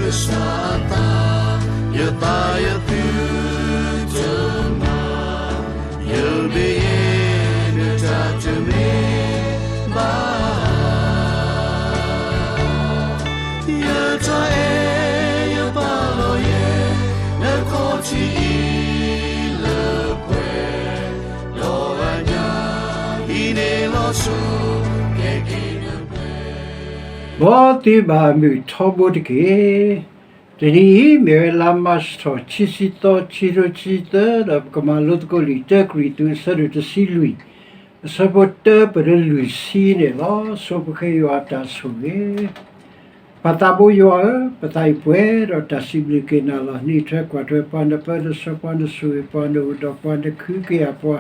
ကစၢ်အသး, ယသးယသုတမၤ, ယမ့ၢ်ယဲ နတၢ်တမ့ၢ်ဘၣ် ယတၢ်အဲၣ်ယပာ်လီၤယဲ နခီၣ်ထံးအံၤလၢပှဲၤ, ဒီးအညၣ်အံၤန့ၣ်လီၤဆီ ကဲက့ၤနပှဲၤ မ်သုဘၣ်မုာ်ထီဘိတက့ၢ်. တနံၤအံၤ မ့ၢ်ဝဲလါမးရှးထီၣ် ခံဆံသီ ခံကထိခံဆံသၢ ဒီးပကမၤလိသကိးလံာ်တၢကရံၣ်သူး အဆၢဒိၣ်တဆံလွံၢ် အဆၢဖိတၢပၢၢ်လၢလွံၢ်ဆံန့ၣ်လီၤ. ဆိပဃ့ယွၤအတၢ်ဆိၣ်ဂ့ၤ ပၢ်သးဘိယွၤဧၢ, ပသးအံၤပှဲၤဒီးတၢ်စံးဘျုးက့ၤနၤလီၤ. နအံးထွဲကွၢ်ထွဲပှၤ, နပၢနဆှၢပှၤ, နဆိၣ်ဂ့ၤပှၤ, နအိၣ်ဒီးပှၤ, နခုကယာ်ပှၤ,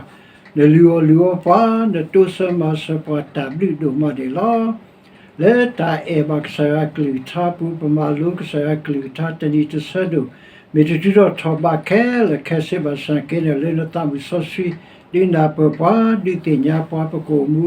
နလုၢ်အီၣ်လုၢ်အီပှၤ, နတိစၢၤမၤစၢၤပှၤ တၢ်ဘျုးဒိၣ်မးန့ၣ်လီၤ. လၢတၢ်အဲၣ်ဘၣ်ကစၢ်ယွၤအကလုၢ်ကထါအပူၤ ပမၤလိကစၢ်ယွၤအကလုၢ်ကထါတနံၤတဆၢဒိၣ်, မ့ၢ်တတုၤထီၣ်ထီၣ်ဘးခဲလၢာ်ခဲဆ့ဘၣ်ဆၣ်က့န့ၣ် လၢနသးမုၢ်စီဆှံ ဒုးနၢ်ပၢၢ်ပှၤ, ဒုးသ့ၣ်ညါပှၤ, ပကအိၣ်မူ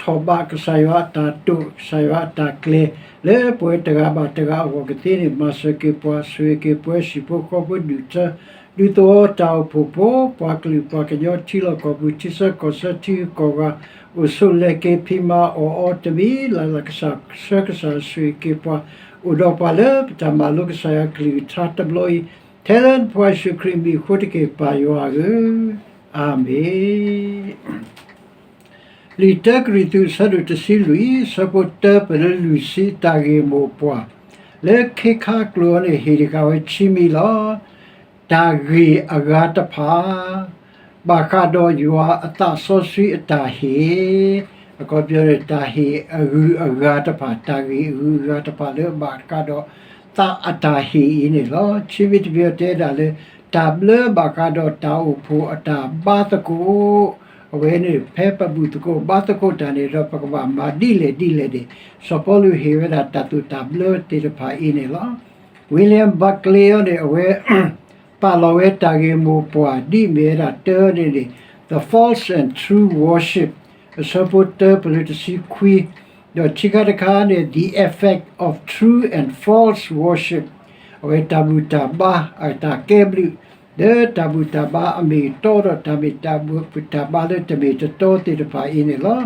ထီၣ်ဘးကစၢ်ယွၤအတၢ်တိာ်, ကစၢ်ယွၤအတၢ်ကျဲၤ လၢပဝဲတဂၤဘၣ်တဂၤအဂီၢ်ကသ့န့ၣ် မၤစၢၤက့ၤပှၤ, ဆိၣ်ဂ့ၤက့ၤပှၤ, ဟံၣ်ဖိဃီဖိဒူၣ်ထၢ ဒူသဝီတၢ်အိၣ်ဖှိၣ်ဖိ, ပှၤကလုာ်ပှၤကညီ ထံလီၢ်ကီၢ်ပူၤ ထံဆၢကီၢ်ဆၢ ထံဂုၤကီၢ်ဂၤ အိၣ်ဆိးလဲၤက့ၤ ဖံးမၤအီၣ်အီတမံၤလၢ်လၢ် ကစၢ်ဆှၢကစၢ်ဆိၣ်ဂ့ၤက့ၤပှၤ, အိၣ်ဒီးပှၤလၢပတၢ်မၤလိကစၢ်ယွၤကလုၢ်ကထါတဘျီအံၤ, ထဲလၢနဖိယ့ၣ်ၡူးခရံာ်အမံၤအဃိတက့ၢ် ပၢ်ယွၤဧၢ, အၤမ့ၣ်. လံာ်တၢကရံၣ်သူး အဆၢဒိၣ်တဆံလွံၢ် အဆၢဖိတၢပၢၢ်လၢလွံၢ်ဆံ တၢ်ဂ့ၢ်မိၢ်ပှၢ် လၢခ့ခါကျိာ်အံၤန့ၣ် ဟ့ၣ်တဂၤဝဲခံမံၤလီၤ. တၢ်ဂ့ၢ်အဂၤတဖၣ်, ဘၣ်ဃးဒီးယွၤအသးစီဆှံအတၢ်ဟ့ၣ်, အခီပညီန့ၣ် တၢ်ဟ့ၣ်အဂုၤအဂၤတဖၣ်, တၢ်ဂ့ၢ်အဂုၤအဂၤတဖၣ်လၢဘၣ်ဃးဒီး သးအတၢ်ဟ့ၣ်အံၤန့ၣ်လီၤ. ခံမံၤတမံၤအံၤတဲဒၣ်လၢ တၢ်ဘျၢဘၣ်ဃးဒီးတၢ်အိၣ်ဖှိၣ်အတၢ်ဘါသကိး, အဝဲန့ၣ် ဖဲပဘူၣ်သကိးဘါသကိးတၢ်န့ၣ်ဒီး ပကဘၣ်မၤဒ်လဲၣ်ဒ်လဲၣ်န့ၣ် စီၤပီလူးဟ့ၣ်ဝဲဒၣ်တၢ်သိၣ်တၢ်ဘျၢသ့ၣ်တဖၣ်အံၤန့ၣ်လီၤ. William Barclay အံၤန့ၣ် အဝဲ ပာ်လီၤဝဲတၢ်ဂ့ၢ်မိၢ်ပှၢ် ဒ်မ့ၢ်ဝဲဒၣ်တၢန့ၣ်န့ၣ် The False and True Worship အဆၢဖိတၢပၢၢ်လၢတဆံခွံ, ဒီးခံခါတခါန့ၣ် The Effect of True and False Worship အဝဲတၢ်ဘူၣ်တၢ်ဘါ အတၢ်ကဲဘျုး လၢတၢ်ဘူၣ်တၢ်ဘါအမ့ၢ်အတီဒီး တၢ်မ့ၢ်တၢ်ဘူၣ်တၢ်ဘါလၢတမ့ၢ်တတီသ့ၣ်တဖၣ်အံၤန့ၣ်လီၤ.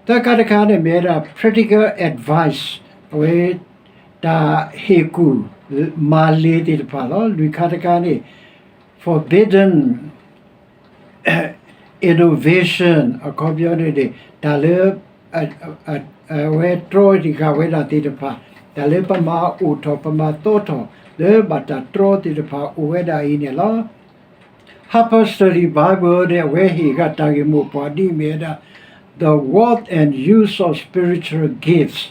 သၢခါတခါန့ၣ်မ့ၢ်ဝဲဒၣ် practical advice အဝဲ တၢ်ဟ့ၣ်ကူၣ်မၤလ့ၤသ့ၣ်တဖၣ်လီၤ. လွံၢ်ခါတခါန့ၣ် forbidden innovation အခီပညီန့ၣ်န့ၣ် တၢ်လၢ အဝဲတြီတံာ်ဃာ်ဝဲဒၣ်သ့ၣ်တဖၣ်, တၢ်လၢပမၤအိၣ်ထီၣ် ပမၤသီထီၣ် လၢဘၣ်တၢ်တြီသ့ၣ်တဖၣ်အိၣ်ဝဲဒၣ်အံၤန့ၣ်လီၤ. Harper's Study Bible န့ၣ် အဝဲဟ့ၣ်ဂ့ၤတၢ်ဂ့ၢ်မိၢ်ပှၢ်ဒ်အမ့ၢ်ဝဲဒၣ် The Wealth and Use of Spiritual Gifts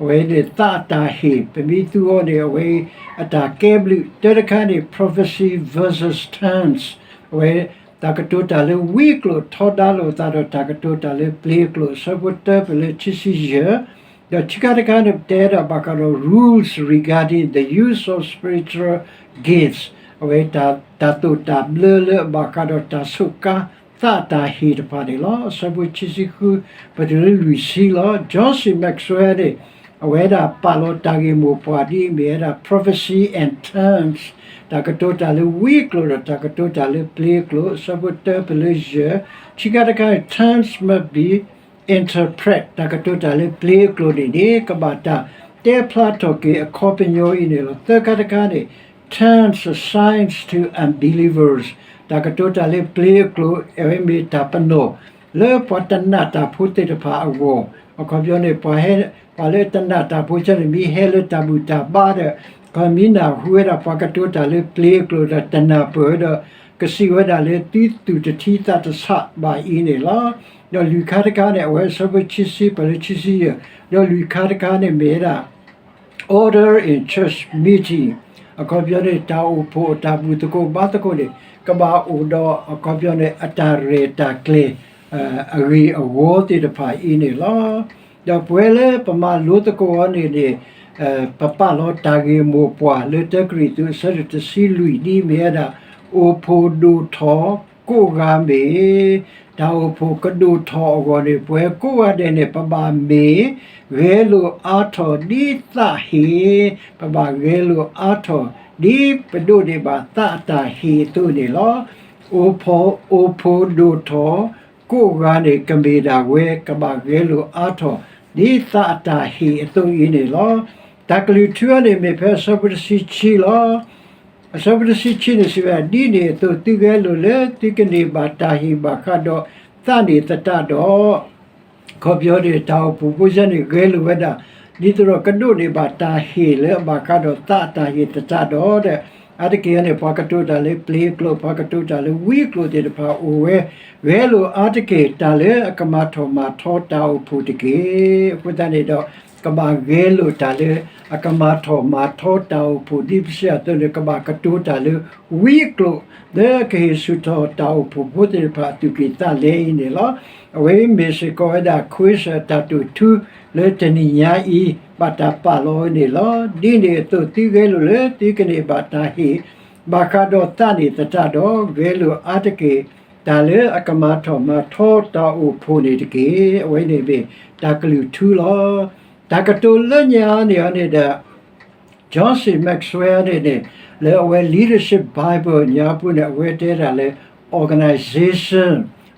အဝဲန့ၣ် သးအတၢ်ဟ့ၣ် ပမ့ၢ်သူအီၤန့ၣ် အဝဲအတၢ်ကဲဘျုး တၢတခါန့ၣ် Prophecy versus Tongues အဝဲ တၢ်ကတိၤတၢ်လၢဝံအကျိာ် ထီဒါလိာ်အသးဒီးတၢ်ကတိၤတၢ်လၢပျ့ၤအကျိာ် အဆၢဖိတၢပၢၢ်လၢခံဆံယဲၢ်, ဒီးခံခါတခါန့ၣ် ပတဲဒၣ်ဘၣ်ဃးဒီး rules regarding the use of spiritual gifts အဝဲတၢ်သိၣ်တၢ်ဘျၢလၢအဘၣ်ဃးဒီးတၢ်ဆိးကါ သးအတၢ်ဟ့ၣ်တဖၣ်န့ၣ်လီၤ. အဆၢဖိခံဆံဃု ပတုၤလၢလွံၢ်ဆံလီၤ. John C Maxwell န့ၣ် အဝဲဒၣ်ပာ်လီၤတၢ်ဂ့ၢ်မိၢ်ပှၢ်ဒ်အမ့ၢ်ဝဲဒၣ် prophecy and tongues တၢ်ကတိၤတၢ်လၢဝံအကျိာ်ဒီး တၢ်ကတိၤတၢ်လၢပျ့ၤအကျိာ် အဆၢဖိတၢပၢၢ်လၢယဲၢ်, ခံခါတခါ tongues must be interpreted တၢ်ကတိၤတၢ်လၢပျ့ၤအကျိာ်န့ၣ်န့ၣ် ကဘၣ်တၢ်တဲဖျါထီၣ်က့ၤအခီပညီအံၤန့ၣ်လီၤ. သၢခါတခါန့ၣ် tongues are signs to unbelievers တၢ်ကတိၤတၢ်လၢပျ့ၤအကျိာ် အဝဲမ့ၢ်တၢ်ပနီၣ် လၢပှၤတနာ်တၢ်ဖိသ့ၣ်တဖၣ်အဂီၢ်, အခီပညီန့ၣ် ပှၤဟဲ ပှၤလၢတနာ်တၢ်ဖိဆၢန့ၣ် မ့ၢ်ဟဲလၢတၢ်ဘူၣ်တၢ်ဘါဒီး ခီမ့ၢ်နၢ်ဟူဝဲဒၣ်ပှၤကတိၤတၢ်လၢပျ့ၤအကျိာ်ဒီးတနၢ်ပၢၢ်ဝဲဒီး ကစံးဝဲဒၣ်လၢသုသူၣ်တထံသးတဆးဘၣ်အံၤန့ၣ်လီၤ. ဒီးလွံၢ်ခါတခါန့ၣ် အဝဲအဆၢဖိခံဆံ ပၢၢ်လၢခံဆံယဲၢ်, ဒီးလွံၢ်ခါတခါန့ၣ်မ့ၢ်ဝဲဒၣ် order in church meeting အခီပညီန့ၣ် တၢ်အိၣ်ဖှိၣ်အတၢ်ဘူၣ်သကိးဘါသကိးန့ၣ် ကဘၣ်အိၣ်ဒီးအခီပညီန့ၣ် အတၢ်ရဲၣ်တၢ်ကျဲၤ အဂ့ၢ်အဝီသ့ၣ်တဖၣ်အံၤန့ၣ်လီၤ. ဒီးပဝဲလၢပမၤလိသကိးအီၤန့ၣ်န့ၣ် ပပာ်လီၤတၢ်ဂ့ၢ်မိၢ်ပှၢ်လၢတၢကရံၣ်သူးအဆၢဒိၣ်တဆံလွံၢ်ဒ်မ့ၢ်ဝဲဒၣ် အိၣ်ဖှိၣ်ဒိၣ်ထီၣ်ကိးဂၤမ့ၢ် တၢ်အိၣ်ဖှိၣ်ကဒိၣ်ထီၣ်အဂီၢ်န့ၣ် ပဝဲကိးဂၤဒဲးန့ၣ် ပဘၣ်မ့ၢ်ဂဲၤလိာ်အါထီၣ်ဒ်သးဟ့ၣ်, ပဘၣ်ဂဲၤလိာ်အါထီၣ် ဒ်ပဒိးန့ၢ်ဘၣ်သးအတၢ်ဟ့ၣ်အသိးန့ၣ်လီၤ. အိၣ်ဖှိၣ်, အိၣ်ဖှိၣ်ဒိၣ်ထီၣ်ကိးဂၤန့ၣ် ကမ့ၢ်ဒၣ်ဝဲ ကဘၣ်ဂဲၤလိာ်အါထီၣ် ဒ်သးအတၢ်ဟ့ၣ်အသိးအံၤန့ၣ်လီၤ. တၢ်ကလုၢ်ထူအံၤန့ၣ် မ့ၢ်ဖဲအဆၢဖိတဆံခံလီၤ. အဆၢဖိတဆံခံန့ၣ်စံးဝဲဒၣ်, ဒ်န့ၣ်အသိး သုဂဲၤလိာ်လၢ သုကန့ၢ်ဘၣ်တၢ်ဟ့ၣ်ဘၣ်ဃးဒီးသးန့ၣ်သတးဒီး, အခီပညီန့ၣ် တၢ်အိၣ်ဖှိၣ်ဖိဆဲန့ၣ် ဂဲၤလိာ်ဝဲဒၣ် ဒ်သိးဒီးကဒိးန့ၢ်ဘၣ်တၢ်ဟ့ၣ်လၢအဘၣ်ဃးဒီးသးအတၢ်ဟ့ၣ်သတးဒီး အါတက့ၢ်န့ၣ် ပှၤကတိၤတၢ်လၢပျ့ၤအကျိာ်, ပှၤကတိၤတၢ်လၢဝံအကျိာ်သ့ၣ်တဖၣ်အိၣ်ဝဲ, ဂဲၤလိာ်အါတက့ၢ်တၢ်လၢအကမၤထီၣ်မၤထီတၢ်အိၣ်ဖှိၣ်တက့ၢ်. အဃိသတးန့ၣ်ဒီး ကဘၣ်ဂဲၤလိာ်တၢ်လၢအကမၤထီၣ်မၤထီတၢ်အိၣ်ဖှိၣ် ဒ်ပစံးအသိးန့ၣ် ကဘၣ်ကတိၤတၢ်လၢဝံအကျိာ် လၢကဟ့ၣ်ဆူၣ်ထီၣ်တၢ်အိၣ်ဖှိၣ်ဖိသ့ၣ်တဖၣ်အသူၣ်ကံၢ်သးလဲအံၤန့ၣ်လီၤ. အဝဲမ့ၢ်စ့ၢ်ကီးဝဲဒၣ် quiz တၢ်တိာ်ထူလၢတနံၤညါအံၤ ဘၣ်တၢ်ပာ်လီၤဝဲန့ၣ်လီၤ. ဒ်န့ၣ်အသိး သုဂဲၤလိာ်လၢ သုကန့ၢ်ဘၣ်တၢ်ဟ့ၣ် ဘၣ်ဃးဒီးသးန့ၣ်သတးဒီး ဂဲၤလိာ်အါတက့ၢ် တၢ်လၢအကမၤထီၣ်မၤထီတၢ်အိၣ်ဖှိၣ်န့ၣ်တက့ၢ်. အဝဲန့ၣ်မ့ၢ်တၢ်ကလုၢ်ထူလီၤ. တၢ်ကတိၤလၢညါန့ၣ်အီၤန့ၣ်ဒီး John C Maxwell န့ၣ်န့ၣ် လၢအဝဲ Leadership Bible ညါပူၤန့ၣ် အဝဲတဲဒၣ်လၢ organization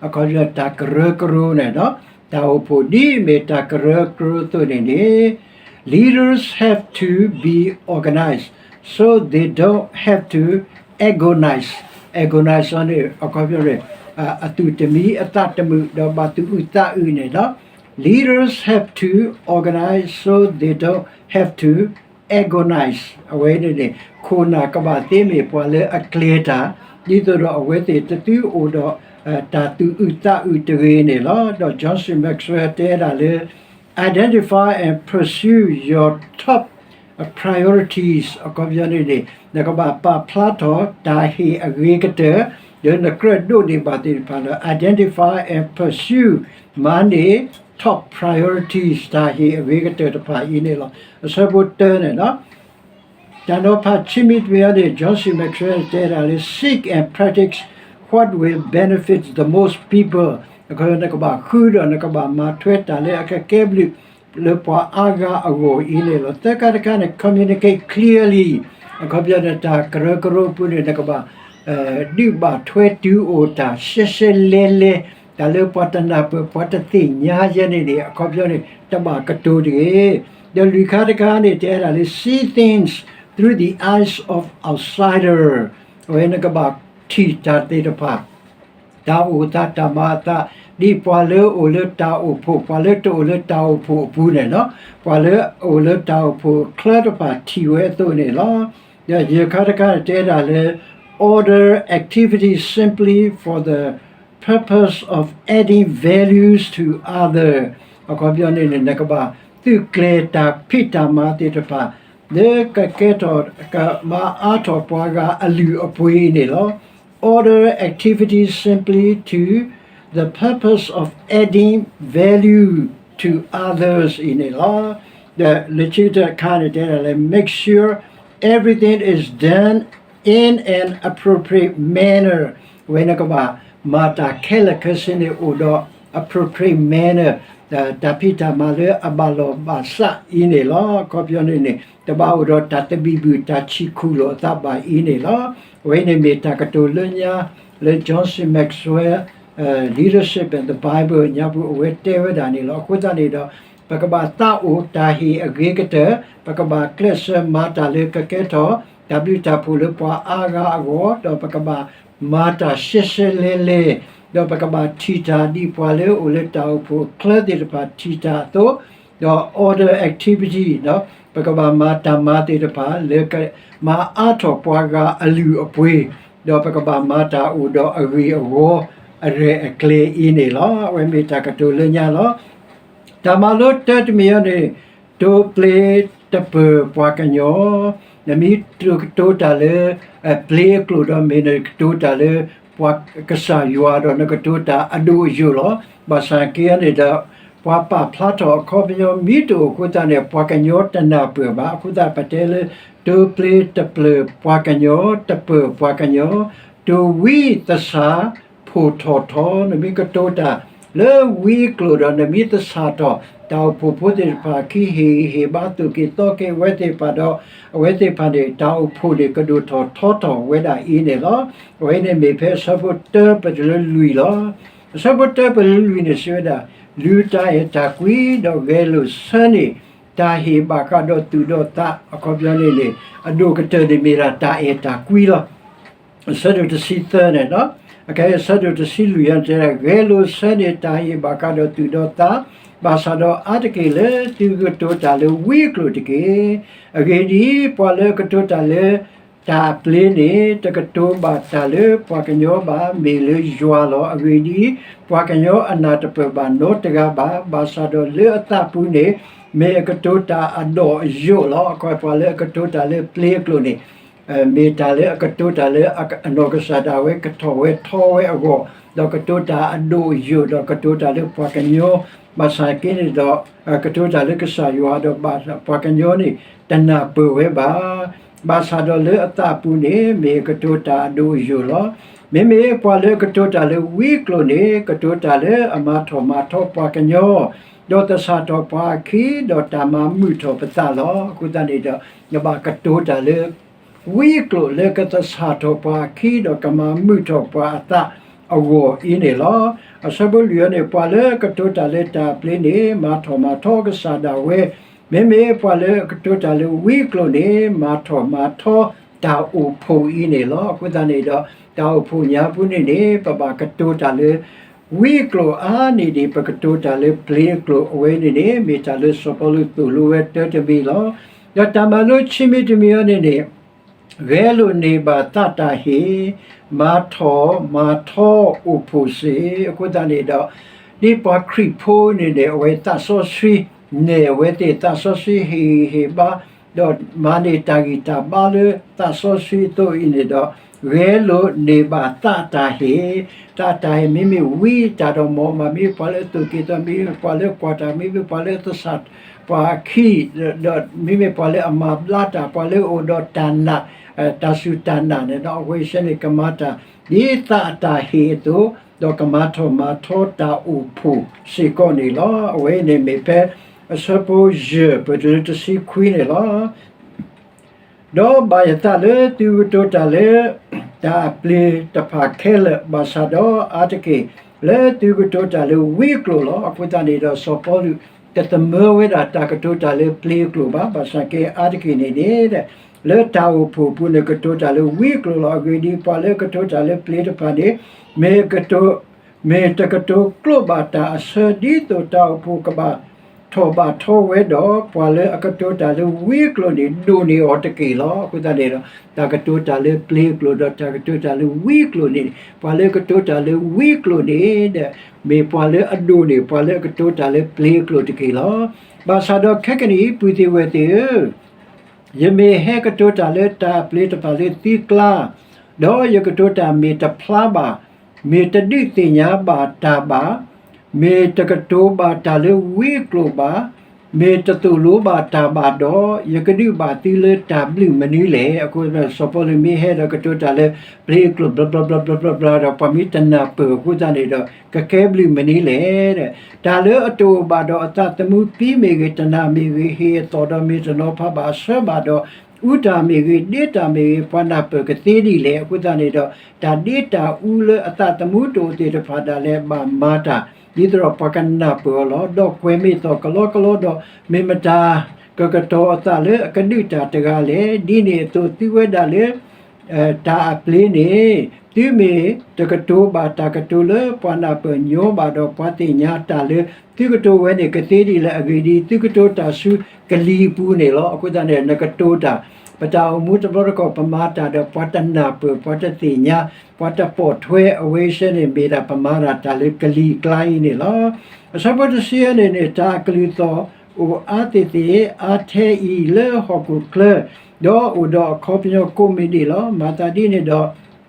အခီပညီတၢ်ကရၢကရိန့ၣ် တၢ်အိၣ်ဖှိၣ်ဒ်အမ့ၢ်တၢ်ကရၢကရိအသိးန့ၣ်န့ၣ် leaders have to be organized so they don't have to agonize. Agonize န့ၣ် အခီပညီန့ၣ် အသူၣ်တမံအသးတမုာ် ဒီးဘၣ်သူၣ်အုးသးအုးန့ၣ်လီၤ. Leaders have to organize so they don't have to agonize. အဝဲန့ၣ်န့ၣ် ခိၣ်နၢ်ကဘၣ်သ့မ့ၢ်ပှၤလၢအကျဲၤတၢ် ဒ်သိးဒီးအဝဲသ့ၣ်တသုအိၣ်ဒီး တၢ်သူၣ်အုးသးအုးတဂ့ၤန့ၣ်လီၤ. ဒီး John C Maxwell တဲဒၣ်လၢ identify and pursue your top priorities အခီပညီန့ၣ်န့ၣ် နကဘၣ်ပာ်ဖျါထီၣ်တၢ်ဟ့ၣ်အဂ့ၤကတၢၢ် လၢနကြၢးဒိးန့ၢ်ဘၣ်သ့ၣ်တဖၣ်လၢ identify and pursue မၤန့ၢ် top priorities တၢ်ဟ့ၣ်အဂ့ၤကတၢၢ်တဖၣ်အံၤန့ၣ်လီၤ. အဆၢဖိတၢန့ၣ် တၢ်နီၤဖးခံမံၤတမံၤအံၤန့ၣ် John C Maxwell တဲဒၣ်လၢ seek and practice what will benefit the most people. အခီပညီ နကဘၣ်ဃုဒီးနကဘၣ်မၤထွဲတၢ်လၢအကကဲဘျုးလၢပှၤအါဂၤအဂီၢ်အံၤန့ၣ်လီၤ. သၢခါတခါန့ၣ် communicate clearly. အခီပညီန့ၣ် တၢ်ကရၢကရိပူၤန့ၣ် နကဘၣ် ဒုးဘၣ်ထွဲတုၤအိၣ်တၢ်ရှဲရှဲလဲလဲ, တၢ်လၢပှၤတနၢ်ပၢၢ်ပှၤတသ့ၣ်ညါယဲန့ၣ်န့ၣ် အခီပညီန့ၣ် တဘၣ်ကတိၤတဂ့ၤ. ဒီးလွံၢ်ခါတခါန့ၣ် တဲဒၣ်လၢ see things through the eyes of outsider. အဝဲနကဘၣ်ထံၣ်တၢ်သ့ၣ်တဖၣ် တၢ်အိၣ်သးတၢ်မၤအသး ဒ်ပှၤလၢအအိၣ်လၢတၢ်အိၣ်ဖှိၣ် ပှၤလၢတအိၣ်လၢတၢ်အိၣ်ဖှိၣ်အပူၤန့ၣ်လီၤ. ပှၤလၢအအိၣ်လၢတၢ်အိၣ်ဖှိၣ်အချၢတဖၣ်ထံၣ်ဝဲအသိးန့ၣ်လီၤ. ဒီးယဲၢ်ခါတခါန့ၣ် တဲဒၣ်လၢ order activities simply for the purpose of adding values to other. အခီပညီန့ၣ်န့ၣ် နကဘၣ်သုးကျဲၤတၢ်ဖံးတၢ်မၤသ့ၣ်တဖၣ် လၢကကဲထီၣ်ကမၤအါထီၣ်ပှၤဂၤအလုၢ်အပှ့ၤအံၤန့ၣ်လီၤ. Order activities simply to the purpose of adding value to others အံၤန့ၣ်လီၤ. ဒီးလၢခံတခါန့ၣ် တဲဒၣ်လၢ make sure everything is done in an appropriate manner. အဝဲနကဘၣ်မၤတၢ်ခဲလၢာ်ခဲဆ့န့ၣ် အိၣ်ဒီး appropriate manner တၢ်ဖံးတၢ်မၤလၢအဘၣ်လိာ်ဘၣ်စးအံၤန့ၣ်လီၤ. အခီပညီန့ၣ်န့ၣ် တဘၣ်အိၣ်ဒီးတၢ်သဘံၣ်ဘုၣ်တၢ်ဆံးခူၣ်လိာ်အသးဘၣ်အံၤန့ၣ်လီၤ. အဝဲန့ၣ်မ့ၢ်တၢ်ကတိၤလၢညါ လၢ John C Maxwell Leadership and the Bible ညါပူၤ အဝဲတဲဝဲဒၣ်န့ၣ်လီၤ. အဃိသတးန့ၣ်ဒီး ပကဘၣ်သးအိၣ်တၢ်ဟ့ၣ်အဂ့ၤကတၢၢ်, ပကဘၣ်ကျဲးစၢးမၤတၢ်လၢကကဲထီၣ် တၢ်ဘျုးတၢ်ဖှိၣ်လၢပှၤအါဂၤအဂီၢ်, ဒီးပကဘၣ်မၤတၢ်ရှဲရှဲလဲလဲ, ဒီးပကဘၣ်ထံၣ်တၢ်ဒ်ပှၤလၢအအိၣ်လၢတၢ်အိၣ်ဖှိၣ်အချၢသ့ၣ်တဖၣ်ထံၣ်တၢ်အသိး, ဒီး order activity ဒီး ပကဘၣ်မၤတၢ်မၤသ့ၣ်တဖၣ် လၢကမၤအါထီၣ်ပှၤဂၤအလုၢ်အပှ့ၤ, ဒီးပကဘၣ်မၤတၢ်အိၣ်ဒီးအဂ့ၤအဝီ အရဲၣ်အကျဲၤအံၤန့ၣ်လီၤ. အဝဲမ့ၢ်တၢ်ကတိၤလၢညါလီၤ. တၢ်မၤလိတၢတမံၤအံၤန့ၣ် တိပျ့ၤတပၢၢ်ပှၤကညီ, နမ့ၢ်ကတိၤတၢ်လၢ ပျ့ၤအကျိာ်ဒီး မ့ၢ်နကတိၤတၢ်လၢ ပှၤကစၢ်ယွၤဒီး နကတိၤတၢ်အဒိၣ်အယိာ်လီၤ. ဘၣ်ဆၣ်က့န့ၣ်ဒီး ပှၤပာ်ဖျါထီၣ်အခီပညီမ့ၢ်တအိၣ်အဃိသတးန့ၣ် ပှၤကညီတနၢ်ပၢၢ်ဘၣ်. အဃိသတး ပတဲလၢ တိပျ့ၤတပျၢၢ်ပှၤကညီ, တပၢၢ်ပှၤကညီ, တိဝံသဆၣ် နမ့ၢ်ကတိၤတၢ်လၢဝံအကျိာ်ဒီး နမ့ၢ်ကတိၤတၢ်လၢဝံအကျိာ်ဒီး နမ့ၢ်သဆၣ်ထီၣ် တၢ်အိၣ်ဖှိၣ်ဖိသ့ၣ်တဖၣ်အခံ ဟ့ၣ်ဂံၢ်ဟ့ၣ်ဘါ သိၣ်က့ၤသီက့ၤအဝဲသ့ၣ်တဖၣ်ဒီး အဝဲသ့ၣ်တဖၣ်န့ၣ် တၢ်အိၣ်ဖှိၣ်န့ၣ် ကဒိၣ်ထီၣ်ထီထီၣ်ဝဲဒၣ်အံၤန့ၣ်လီၤ. အဝဲန့ၣ်မ့ၢ်ဖဲအဆၢဖိတၢပတုၤလၢလွံၢ်လီၤ. အဆၢဖိတၢပတုၤလၢလွံၢ်န့ၣ် စံးဝဲဒၣ်, လုၢ်တၢ်အဲၣ်တၢ်ကွံ ဒီးဂဲၤလိာ်ဆၢန့ၢ် တၢ်ဟ့ၣ်ဘၣ်ဃးဒီးသူၣ်ဒီးသး အခီပညီန့ၣ်န့ၣ် အဒိၣ်ကတၢၢ်န့ၣ်မ့ၢ်ဒၣ်တၢ်အဲၣ်တၢ်ကွံလီၤ. အဆၢဒိၣ်တဆံသၢန့ၣ်, အခဲအံၤအဆၢဒိၣ်တဆံလွံၢ်န့ၣ်တဲဒၣ်, ဂဲၤလိာ်ဆၢန့ၢ်တၢ်ဟ့ၣ်ဘၣ်ဃးဒီးသူၣ်ဒီးသး, ဘၣ်ဆၣ်ဒီးအါတက့ၢ်လၢသုကကတိၤတၢ်လၢဝံအကျိာ်တက့ၢ်. အဂ့ၢ်ဒ်အံၤ, ပှၤလၢအကတိၤတၢ်လၢတၢ်အပျ့ၤန့ၣ် တကတိၤဘၣ်တၢ်လၢပှၤကညီဘၣ်, မ့ၢ်လၢယွၤလီၤ. အဂ့ၢ်ဒ်အံၤ, ပှၤကညီအနၢ်တပၢၢ်ဘၣ်နီတဂၤဘၣ်. ဘၣ်ဆၣ်ဒီးလၢအသးပူၤန့ၣ် မ့ၢ်အကတိၤတၢ်အဒီၣ်အယိာ်လီၤ. အခီပညီ ပှၤလၢအကတိၤတၢ်လၢပျ့ၤအကျိာ်န့ၣ် မ့ၢ်တၢ်လၢအကတိၤတၢ်လၢအနီၢ်ကစၢ်ဒၣ်ဝဲကထီၣ်ဝဲထီဝဲအဂီၢ်, ဒီးကတိၤတၢ်အဒိၣ်အယိာ်, ဒီးကတိၤတၢ်လၢပှၤကညီ, ဘၣ်ဆၣ်က့န့ၣ်ဒီး ကတိၤတၢ်လၢကစၢ်ယွၤဒီး ပှၤကညီန့ၣ် တနၢ်ပၢၢ်ဝဲဘၣ်. ဘၣ်ဆၣ်ဒီးလၢအသးပူၤန့ၣ် မ့ၢ်အကတိၤတၢ်အဒိၣ်အယိာ်လီၤ. မ့မ့ၢ်ပှၤလၢအကတိၤတၢ်လၢဝံအကျိာ်န့ၣ် ကတိၤတၢ်လၢအမၤထီၣ်မၤထီပှၤကညီ, ဒီးသဆၣ်ထီၣ်ပှၤအခံ, ဒီးတၢ်မၤမုာ်ထီၣ်ပသးလီၤ. အဃိသတးန့ၣ်ဒီး နဘၣ်ကတိၤတၢ်လၢ ဝံအကျိာ်လၢကသဆၣ်ထီၣ်ပှၤအခံ ဒီးကမၤမုာ်ထီၣ်ပှၤအသးအဂီၢ်အံၤန့ၣ်လီၤ. အဆၢဖိလွံၢ်အံၤန့ၣ် ပှၤလၢအကတိၤတၢ်လၢတၢ်အပျ့ၤန့ၣ် မၤထီၣ်မၤထီကစၢ်ဒၣ်ဝဲ, မ့မ့ၢ်ပှၤလၢအကတိၤတၢ်လၢဝံအကျိာ်န့ၣ် မၤထီၣ်မၤထီတၢ်အိၣ်ဖှိၣ်အံၤန့ၣ်လီၤ. အဃိသတးန့ၣ်ဒီး တၢ်အိၣ်ဖှိၣ်ညါပူၤန့ၣ်န့ၣ် ပဘၣ်ကတိၤတၢ်လၢ ဝံအကျိာ်အါန့ၢ်ဒံး ပကတိၤတၢ်လၢပျ့ၤအကျိာ် အဝဲန့ၣ်န့ၣ် မ့ၢ်တၢ်လၢစီၤပီလူးသိၣ်လိဝဲတၢ်တမံၤလီၤ. ဒီးတၢ်မၤလိခံမံၤတမံၤအံၤန့ၣ်န့ၣ် ဂဲၤလိာ်န့ၢ်ဘၣ်သးတၢ်ဟ့ၣ်, မၤထီၣ်မၤထီအိၣ်ဖှိၣ်စ့ၢ်. အဃိသတးန့ၣ်ဒီး ဒ်ပှၤခရံာ်ဖိန့ၣ်န့ၣ် အဝဲသးစီဆှံ နဲၣ်အဝဲသ့ၣ် သးစီဆှံဟ့ၣ်ဂံၢ်ဟ့ၣ်ဘါ ဒီးမၤန့ၢ်တၢ်ဂံၢ်တၢ်ဘါလၢသးစီဆှံအသိးအံၤန့ၣ်ဒီး ဂဲၤလိာ်န့ၢ်ဘၣ်သးတၢ်ဟ့ၣ်, တၢ်တၢ်ဟ့ၣ် မ့မ့ၢ်ဝံတၢ်ဒီးမ့ၢ် မ့မ့ၢ်ပှၤလၢအသိၣ်က့ၤသီ မ့မ့ၢ်ပှၤလၢကွၢ်တၢ် မ့မ့ၢ်ပှၤလၢသဆၣ်ပှၤအခံ, ဒီးမ့မ့ၢ်ပှၤလၢအမၤဘျါတၢ် ပှၤလၢအအိၣ်ဒီးတၢ်နာ်, တၢ်စူၢ်တၢ်နာ်န့ၣ်ဒီး အဝဲသ့ၣ်န့ၣ် ကမၤတၢ် ဒ်သးအတၢ်ဟ့ၣ်အသိး, ဒီးကမၤထီၣ်မၤထီတၢ်အိၣ်ဖှိၣ်စ့ၢ်ကီးန့ၣ်လီၤ. အဝဲအံၤန့ၣ်မ့ၢ်ဖဲအဆၢဖိယဲၢ် ပတုၤလၢတဆံခွံန့ၣ်လီၤ. ဒီးဘၣ်ယသးလၢသုကတိၤတၢ်လၢ တၢ်အပျ့ၤတဖၣ်ခဲလၢာ်, ဘၣ်ဆၣ်ဒီးအါတက့ၢ် လၢသုကတိၤတၢ်လၢဝံအကျိာ်လီၤ. အဃိသတးန့ၣ်ဒီး စီၤပီလူး တသမၢဝဲဒၣ်တၢ်ကတိၤတၢ်လၢပျ့ၤအကျိာ်ဘၣ်. ဘၣ်ဆၣ်က့အါတက့ၢ်န့ၣ်န့ၣ် လၢတၢ်အိၣ်ဖှိၣ်ပူၤန့ၣ် ကတိၤတၢ်လၢဝံအကျိာ်လီၤ. အဂ့ၢ်ဒ်အံၤ, ပှၤလၢအကတိၤတၢ်လၢပျ့ၤတဖၣ်န့ၣ် မ့ၢ်ကတိၤ မ့ၢ်တကတိၤကျိးဘၣ်တၢ်အဆၢ ဒ်သိးတၢ်အိၣ်ဖှိၣ်ကဘၣ်ထီၣ်ဘၣ်ထီဝဲဒီး, ပှၤလၢအကတိၤတၢ်လၢဝံအကျိာ်န့ၣ် ဒိၣ်န့ၢ်အီၤတက့ၢ်လီၤ. အဃိသတးန့ၣ်ဒီး တၢ်ကတိၤတၢ်လၢပျ့ၤအကျိာ်ဒီး တၢ်ကတိၤတၢ်လၢဝံအကျိာ်န့ၣ် ပှၤလၢအကတိၤတၢ်လၢဝံအကျိာ်န့ၣ်ဒီး မ့ၢ်ပှၤလၢအဒိၣ်န့ၢ် ပှၤလၢအကတိၤတၢ်လၢပျ့ၤအကျိာ်တက့ၢ်လီၤ. ဘၣ်ဆၣ်ဒီးခဲကနံၣ်အံၤ ပုၢ်သ့ၣ်ဝဲၢ်သ့ၣ်ဧၢ, ယမ့ၢ်ဟဲကတိၤတၢ်လၢတၢ်အပျ့ၤတဖၣ်လၢသုကျါ, ဒီးယကတိၤတၢ်မ့ၢ်တဖျါဘၣ်, မ့ၢ်တဒုးသ့ၣ်ညါဘၣ်တၢ်ဘၣ်, မ့ၢ်တကတိၤဘၣ်တၢ်လၢဝံအကျိာ်ဘၣ်, မ့ၢ်တသိၣ်လိဘၣ်တၢ်ဘၣ်ဒီး, ယကဒုးဘၣ်သုလၢတၢ်ဘျုးမနုၤလဲၣ်. အဃိ စီၤပီလူးမ့ၢ်ဟဲဒီးကတိၤတၢ်လၢပျ့ၤအကျိာ် ဘျီဘျီဘျီဘျီဘျီဒီး ပှၤမ့ၢ်တနၢ်ပၢၢ်အဃိသတးန့ၣ်ဒီး ကကဲဘျုးမနုၤလဲၣ်. တၢ်လၢအတအိၣ်ဘၣ်ဒီးအသးသမူ ပံမ့ၢ်ဂ့ၤ, တနၢ်မ့ၢ်ဂ့ၤ, ဟ့ၣ်အသီၣ်ဒီးမ့ၢ်တနီၤဖးဘၣ်အဆၢဘၣ်ဒီး, အူတၢ်မ့ၢ်ဂ့ၤ, ဒ့တၢ်မ့ၢ်ဂ့ၤ, ပှၤနၢ်ပၢၢ်ကသ့ဒ်လဲၣ်. အဃိသတးန့ၣ်ဒီး တၢ်ဒ့တၢ်အူလၢအသးသမူတအိၣ်သ့ၣ်တဖၣ်ဒၣ်လဲာ် ဘၣ်မၤတၢ် ဒ်သိးဒီးပှၤကနၢ်ပၢၢ်အီၤလီၤ. ဒီးကွဲၤမ့ၢ်သီၣ်ကလီကလီဒီး မ့ၢ်မတၤကကတီၤအသးလၢအကဒုးတၢ်တဂၤလဲၣ်. ဒ်န့ၣ်အသိးသုဝဲဒၣ်လၢ တၢ်အပျ့ၤန့ၣ် သုမ့ၢ်တကတိၤဘၣ်တၢ်ကတိၤလၢပှၤနၢ်ပၢၢ်ညီဘၣ်ဒီး ပှၤသ့ၣ်ညါတၢ်လၢ သုကတိၤဝဲန့ၣ်ကသ့ဒ်လဲၣ်. အဂ့ၢ်ဒ်အံၤ, သုကတိၤတၢ်ဆူကလံၤအပူၤန့ၣ်လီၤ. အဃိသတးန့ၣ် နကတိၤတၢ် ပတၢ်အိၣ်မူတဘျီတခီၣ် ပမၤတၢ်ဒီး ပှၤတနၢ်ပၢၢ်, ပှၤတသ့ၣ်ညါ, ပှၤတပိာ်ထွဲ အဝဲသ့ၣ်န့ၣ် မ့ၢ်ဒၣ်ပမၤတၢ်တၢ်လၢကလံၤကျါအံၤန့ၣ်လီၤ. အဆၢဖိတဆံအံၤန့ၣ်န့ၣ် တၢ်အကလုၢ်သီၣ်အိၣ်အါသ့ၣ်သ့ၣ် အါထဲအံၤလၢဟီၣ်ခိၣ်ချၢ ဒီးအိၣ်ဒီးအခီပညီကိးမံၤဒဲးလီၤ. မၤသးဒ်န့ၣ်ဒီး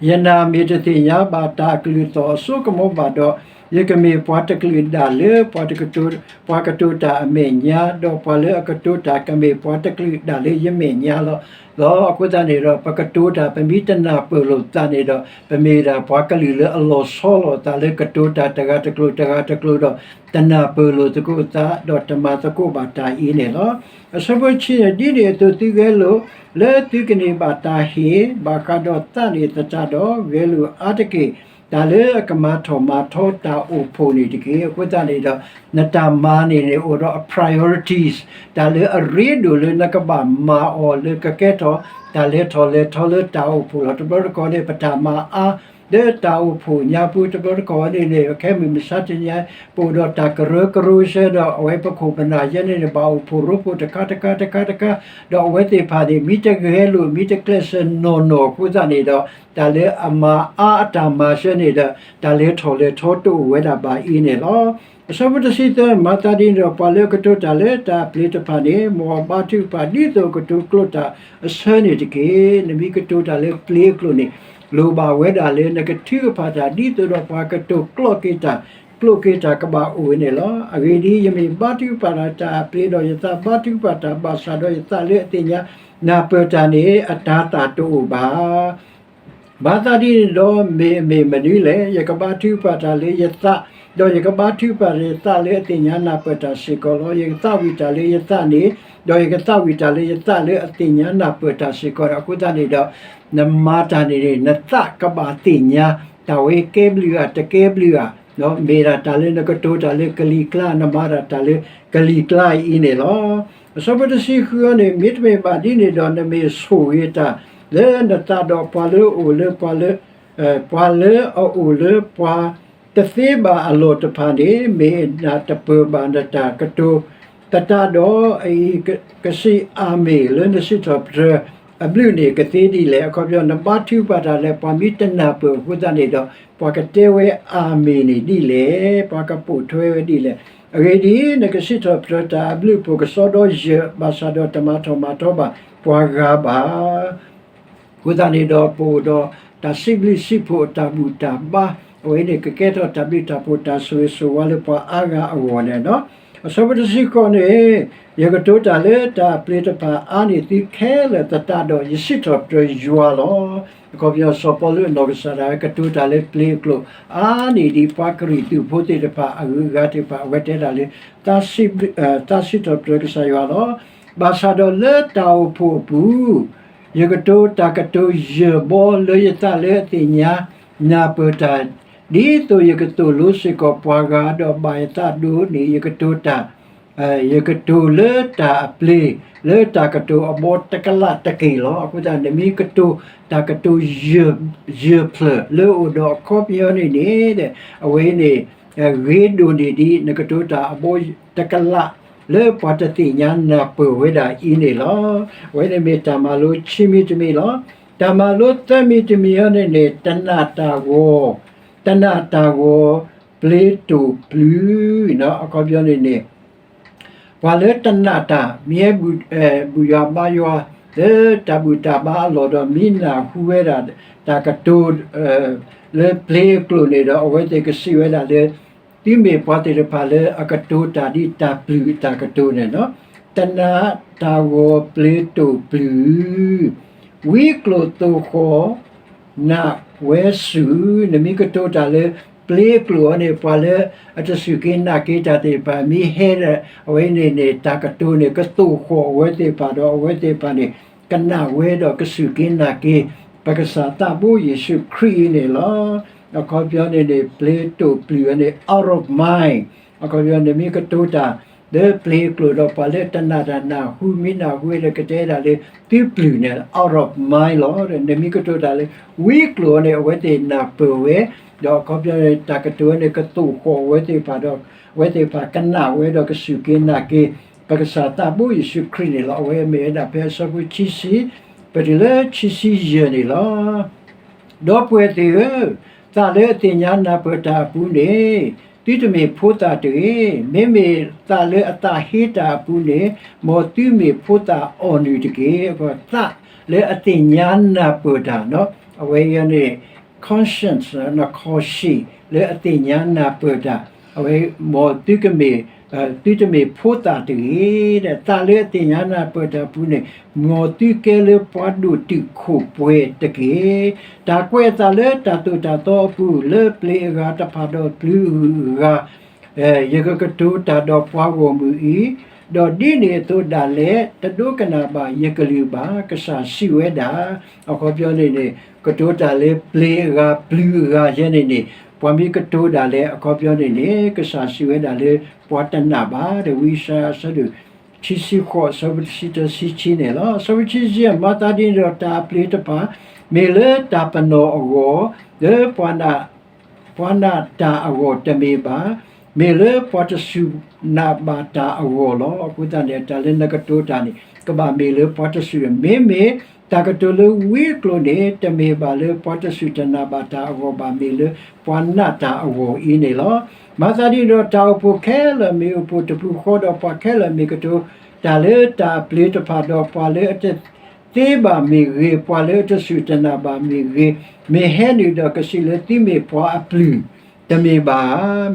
ယနာ်မ့ၢ်တသ့ၣ်ညါဘၣ်တၢ်အကလုၢ်သီၣ်အစိကမီၤဘၣ်ဒီး ယကမ့ၢ်ပှၤတကလုာ်ဒၣ်လၢ ပှၤကတိၤတၢ်အမဲာ်ညါ, ဒီးပှၤလၢအကတိၤတၢ်ကမ့ၢ်ပှၤတကလုာ်ဒၣ်လၢယမဲာ်ညါလီၤ. လီၤ. အဃိသတးန့ၣ်ဒီး ပကတိၤတၢ် ပမ့ၢ်တနၢ်ပၢၢ်လိာ်သးန့ၣ်ဒီး ပမ့ၢ်ဒၣ်ပှၤကလုာ်လၢအလီၤဆီလိာ်သးလၢကတိၤတၢ်တဂၤတကျိၤတဂၤတကျိၤဒီး တနၢ်ပၢၢ်လိာ်သကိးသး ဒီးတမၤသကိးဘၣ်တၢ်အံၤန့ၣ်လီၤ. အဆၢဖိဆံန့ၣ် ဒ်န့ၣ်အသိးသုဂဲၤလိာ် လၢသုကန့ၢ်ဘၣ်တၢ်ဟ့ၣ် ဘၣ်ဃးဒီးသးန့ၣ်သတးဒီး ဂဲၤလိာ်အါတက့ၢ် တၢ်လၢအကမၤထီၣ်မၤထီတၢ်အိၣ်ဖှိၣ်န့ၣ်တက့ၢ်. အဃိသတးန့ၣ်ဒီး နတၢ်မၤန့ၣ်န့ၣ် အိၣ်ဒီးအ priorities တၢ်လၢအရ့ဒိၣ်လၢနကဘၣ်မၤအီၤလၢကကဲထီၣ် တၢ်လဲၤထီၣ်လဲၤထီလၢတၢ်အိၣ်ဖှိၣ်လီၤ. တဘျီတခီၣ်န့ၣ် ပတၢ်မၤအါ လၢတၢ်အိၣ်ဖှိၣ်ညါပူၤ တဘျီတခီၣ်န့ၣ်န့ၣ် ခဲမုၢ်မဆါတနံၤ ပအိၣ်ဒီးတၢ်ကရၢကရိဆၢဒီး အဝဲပခိၣ်ပနၢ်ယဲန့ၣ်န့ၣ် ဘၣ်အိၣ်ဖှိၣ်ရိဖှိၣ်တခါတခါတခါတခါ ဒီးအဝဲသ့ၣ်တဖၣ်န့ၣ် မ့ၢ်တဂဲၤလိာ် မ့ၢ်တကျဲးစၢးနီၢ်နီၢ်အဃိသတးန့ၣ်ဒီး တၢ်လၢအမၤအါအတၢ်မၤဆၢန့ၣ်ဒီး တၢ်လဲၤထီၣ်လဲၤထီတအိၣ်ဝဲဒၣ်ဘၣ်အံၤန့ၣ်လီၤ. အဆၢဖိတဆံသၢ မၤသးဒ်န့ၣ်ဒီး ပှၤလၢအကတိၤတၢ်လၢတၢ်အပျ့ၤတဖၣ်န့ၣ် မ်အဘါထုကဖၣ်ဒ်သိးအကတိၤကျိးတၢ်အဆၢန့ၣ်တက့ၢ်. နမ့ၢ်ကတိၤတၢ်လၢပျ့ၤအကျိာ်န့ၣ် လိၣ်ဘၣ်ဝဲဒၣ်လၢနကထုကဖၣ်တၢ် ဒ်သိးဒီးပှၤကတိၤကျိးက့ၤတၢ် ကျိးက့ၤတၢ်ကဘၣ်အိၣ်န့ၣ်လီၤ. အဂ့ၢ်ဒ်အံၤ, ယမ့ၢ်ဘါထုကဖၣ်တၢ် တၢ်အပျ့ၤဒီးယသး ဘါထုကဖၣ်တၢ်ဘၣ်ဆၣ်ဒီးယသးလၢအသ့ၣ်ညါနၢ်ပၢၢ်တၢ်န့ၣ် အတၤသၣ်တအိၣ်ဘၣ်. မၤသးဒ်န့ၣ်ဒီး မ့ၢ်အမ့ၢ်မနုၤလဲၣ်. ယကဘါထုကဖၣ်တၢ်လၢယသး, ဒီးယကဘါထုကဖၣ်တၢ်ယသးလၢအသ့ၣ်ညါနၢ်ပၢၢ်တၢ်စ့ၢ်ကီးလီၤ. ယကသးဝံၣ်တၢ်လၢယသးန့ၣ်, ဒီးယကသးဝံၣ်တၢ်လၢယသးလၢအသ့ၣ်ညါနၢ်ပၢၢ်တၢ်စ့ၢ်ကီးန့ၣ်. အဃိသတးန့ၣ်ဒီး နမၤတၢ်န့ၣ်န့ၣ် နသးကဘၣ်သ့ၣ်ညါ တၢ်ဝဲကဲဘျုးဧါ တကဲဘျုးဧါ, မ့ၢ်ဒၣ်တၢ်လၢနကတိၤတၢ်လၢကလံၤကျါ နမၤတၢ်တၢ်လၢကလံၤကျါအံၤန့ၣ်လီၤ. အဆၢဖိတဆံဃုန့ၣ် မ့တမ့ၢ်ဘၣ်ဒ်န့ၣ်ဒီး နမ့ၢ်ဆိၣ်ဂ့ၤတၢ်လၢနသးဒီးပှၤလၢအအိၣ်လၢပှၤလၢ ပှၤလၢအအိၣ်လၢပှၤတသ့ဘၣ်အလီၢ်တဖၣ်န့ၣ် မ့ၢ်နၢ်တပၢၢ်ဘၣ်နတၢ်ကတိၤသတးဒီး အအံၤကစံးအၤမ့ၣ်လၢနစံးထီၣ်ပတြၢၤအဘျုးန့ၣ် ကသ့ဒ်လဲၣ်. အခီပညီ နဘါထုကဖၣ်တၢ်လၢပှၤမ့ၢ်တနၢ်ပၢၢ်အဃိသတးန့ၣ်ဒီး ပှၤကတဲဝဲအၤမ့ၣ်န့ၣ်ဒ်လဲၣ်, ပှၤကပိာ်ထွဲဝဲဒ်လဲၣ်. အဂ့ၢ်ဒ်အံၤ, နကစံးထီၣ်ပတြၢၤတၢ်အဘျုးအဖှိၣ် ကစီဒီယၢၢ် ဘၣ်ဆၣ်ဒီးတမၤထီၣ်မၤထီဘၣ်ပှၤဂၤဘၣ်. အဃိသတးန့ၣ်ဒီး ပအိၣ်ဒီးတၢ်စံးဘျုးစံးဖှိၣ်အတၢ်ဘူၣ်တၢ်ဘါ, အဝဲန့ၣ်ကကဲထီၣ်တၢ်ဘျုးတၢ်ဖှိၣ်တၢ်ဆိၣ်ဂ့ၤဆိၣ်ဝါလၢပှၤအါဂၤအဂီၢ်န့ၣ်လီၤ. အဆၢဖိတဆံဃိးန့ၣ်, ယကတိၤတၢ်လၢတၢ်အပျ့ၤတဖၣ်အါန့ၢ်သုခဲလၢာ်သတးဒီး ယစံးထီၣ်ပတြၢၤယွၤလီၤ. အခီပညီ စီၤပီလူးအနီၢ်ကစၢ်ဒၣ်ဝဲကတိၤတၢ်လၢပျ့ၤအကျိာ် အါန့ၢ်ဒံးပှၤကရံၣ်သူးဖိသ့ၣ်တဖၣ်အဂုၤအဂၤသ့ၣ်တဖၣ် အဝဲတဲတၢ်လၢ သးစံး, သးစံးထီၣ်ပတြၢၤကစၢ်ယွၤလီၤ. ဘၣ်ဆၣ်ဒီးလၢတၢ်အိၣ်ဖှိၣ်အပူၤ ယကတိၤတၢ်ကတိၤယၢၢ်ဘီလၢယသးလၢအသ့ၣ်ညါနၢ်ပၢၢ်တၢ်, ဒ်သိးယကသိၣ်လိစ့ၢ်ကီးပှၤဂၤဒီးဘၣ်ယသးဒိၣ်န့ၣ် ယကတိၤတၢ် ယကတိၤလၢတၢ်အပျ့ၤ လၢတၢ်ကတိၤအဘီတကလးတက့ၢ်လီၤ. အဃိသတး နမ့ၢ်ကတိၤတၢ်ကတိၤယၢၢ်ဖျၢၣ်လၢအိၣ်ဒီးအခီပညီန့ၣ်န့ၣ် အဝဲန့ၣ် ဂ့ၤဒိၣ်န့ၢ်ဒံး နကတိၤတၢ်အဘီတကလး လၢပှၤတသ့ၣ်ညါနၢ်ပၢၢ်ဝဲဒၣ်အံၤန့ၣ်လီၤ. အဝဲန့ၣ်မ့ၢ်တၢ်မၤလိခံမံၤတမံၤလီၤ. တၢ်မၤလိသၢမံၤတမံၤအံၤန့ၣ်န့ၣ် တနၢ်တၢ်ဂီၤ, တနၢ်တၢ်ဂီၤ ပျ့ၤတိာ်ပျုၤ, အခီပညီန့ၣ်န့ၣ် ပှၤလၢတနၢ်တၢ် မ့ၢ်ဟဲဘူၣ်ယွၤဘါယွၤ လၢတၢ်ဘူၣ်တၢ်ဘါအလီၢ်ဒီး မ့ၢ်နၢ်ဟူဝဲဒၣ်တၢ်ကတိၤ လၢပျ့ၤအကျိာ်န့ၣ်ဒီး အဝဲသ့ၣ်ကစံးဝဲဒၣ်လၢ သုမ့ၢ်ပှၤသ့ၣ်တဖၣ်လၢအကတိၤတၢ်ဒ်တၢ်ပျုၤအတၢ်ကတိၤန့ၣ်လီၤ. တနၢ်တၢ်ဂီၤပျ့ၤတိာ်ပျုၤ ဝံကျိာ်သိၣ်ဃီၣ် နၢ်ဝဲစူၢ်, နမ့ၢ်ကတိၤတၢ်လၢ ပျ့ၤအကျိာ်အံၤန့ၣ် ပှၤလၢအတစူၢ်က့ၤနာ်က့ၤတၢ်သ့ၣ်တဖၣ် မ့ၢ်ဟဲဒီး အဝဲန့ၣ်န့ၣ် တၢ်ကတိၤန့ၣ် ကသိၣ်ဃီၣ်အဝဲသ့ၣ်တဖၣ်ဒီး အဝဲသ့ၣ်တဖၣ်န့ၣ် ကနၣ်ဝဲဒီးကစူၢ်က့ၤနာ်က့ၤ ပကစၢ်သးဘိယ့ၣ်ၡူးခရံာ်အံၤန့ၣ်လီၤ. အခီပညီန့ၣ်န့ၣ် ပျ့ၤတိာ်ပျုၤအံၤန့ၣ် out of mind, အခီပညီန့ၣ် မ့ၢ်ကတိၤတၢ် လၢပျ့ၤအကျိာ်ဒီး ပှၤလၢတနၢ်တၢ်နၢ်ဟူ မ့ၢ်နၢ်ဟူဝဲဒီး ကတဲဒၣ်လၢ သုပျုၤန့ၣ် out of mind လီၤ. နမ့ၢ်ကတိၤတၢ်လၢ ဝံကျိာ်န့ၣ် အဝဲသ့ၣ်နၢ်ပၢၢ်ဝဲ, ဒီးအခီပညီန့ၣ် တၢ်ကတိၤဝဲန့ၣ် ကသိၣ်ဃီၣ်အဝဲသ့ၣ်တဖၣ်ဒီး အဝဲသ့ၣ်တဖၣ်ကနၣ်ဝဲဒီးကစူၢ်က့ၤနာ်က့ၤ ပကစၢ်သးဘိယ့ၣ်ၡူးခရံာ်န့ၣ်လီၤ. အဝဲမ့ၢ်ဝဲဒၣ်ဖဲအဆၢဖိခံဆံ ပတုၤလၢခံဆံယဲၢ်န့ၣ်လီၤ. ဒီပုၢ်ဝဲၢ်သ့ၣ်ဧၢ, သးလၢအသ့ၣ်ညါနၢ်ပၢၢ်တၢ်အပူၤန့ၣ် သုတမ့ၢ်ဖိသၣ်တဂ့ၤ. မ့မ့ၢ်သးလၢအသးဟ့တၢ်အပူၤန့ၣ် မ်သုမ့ၢ်ဖိသၣ်အီၣ်နုၢ်တက့ၢ်. အဃိ သးလၢအသ့ၣ်ညါနၢ်ပၢၢ်တၢ်န့ၣ် အဝဲအံၤန့ၣ် conscience နခီၣ်ဆံၣ်လၢအသ့ၣ်ညါနၢ်ပၢၢ်တၢ်, အဝဲ မ်သုကမ့ၢ် သုတမ့ၢ်ဖိသၣ်တဂ့ၤ, သးလၢအသ့ၣ်ညါနၢ်ပၢၢ်တၢ်အပူၤန့ၣ်, မ်သုကဲလၢပှၤဒိၣ်တုာ်ခိၣ်ပှဲၤတက့ၢ်. တၢ်ကွဲးအသးလၢတၢ်သိၣ်တၢ်သီအပူၤ, လၢပျ့ၤအဂၤတဖၣ်ဒီးပျုၤအဂၤ ယကကတိၤတၢ်ဒီးပှၤဂီၢ်မုၢ်အံၤ, ဒီးဒ်န့ၣ်အသိးဒၣ်လဲာ် တဒိကနၣ်ဘၣ်ယကလုၢ်ဘၣ်, ကစၢ်စံးဝဲဒၣ်. အခီပညီန့ၣ်န့ၣ် ကတိၤတၢ်လၢပျ့ၤအဂၤပျုၤအဂၤယဲန့ၣ်န့ၣ်, ပှၤမ့ၢ်ကတိၤဒၣ်လဲာ် အခီပညီန့ၣ်န့ၣ် ကစၢ်စံးဝဲဒၣ်လၢပှၤတနာ်ဘၣ်, ဒီးဝံယၡါယၤအဆၢဒိၣ် ခံဆံဃိး အဆၢဖိတဆံတၢ ဆံဆံန့ၣ်လီၤ. အဆၢဖိခံဆံယဲၢ်, မၤသးဒ်န့ၣ်ဒီးတၢ်အပျ့ၤတဖၣ် မ့ၢ်လၢတၢ်ပနီၣ်အဂီၢ်, လၢပှၤနာ် ပှၤနာ်တၢ်အဂီၢ်တမ့ၢ်ဘၣ်, မ့ၢ်လၢပှၤတစူၢ်နာ်ဘၣ်တၢ်အဂီၢ်လီၤ. အဃိသတးန့ၣ် တၢ်လၢနကတိၤတၢ်န့ၣ် ကဘၣ်မ့ၢ်လၢပှၤတစူၢ်, မ့မ့ၢ်တၢ်ကတိၤလၢဝံအကျိာ်န့ၣ် တမ့ၢ်ဘၣ်လၢပှၤတစူၢ်တနာ်ဘၣ်တၢ်အဂီၢ်ဘၣ်, မ့ၢ်လၢပှၤနာ်တၢ်အဂီၢ်အံၤန့ၣ်လီၤ. မၤသးဒ်န့ၣ်ဒီးတၢ်အိၣ်ဖှိၣ်ခဲလၢာ်မ့ၢ်အိၣ်ဖှိၣ်တပူၤဃီ, ဒီးပှၤခဲလၢာ်မ့ၢ်ကတိၤတၢ်လၢတၢ်အပျ့ၤတဖၣ်ဒီးပှၤလၢအတ သ့ဘၣ်မ့ၢ်ဂ့ၤ, ပှၤလၢအတစူၢ်တနာ်ဘၣ်မ့ၢ်ဂ့ၤ, မ့ၢ်ဟဲနုာ်ဒီးကစံးလၢသုမ့ၢ်ပှၤအပျုၢ်, တမ့ၢ်ဘၣ်ဧါ.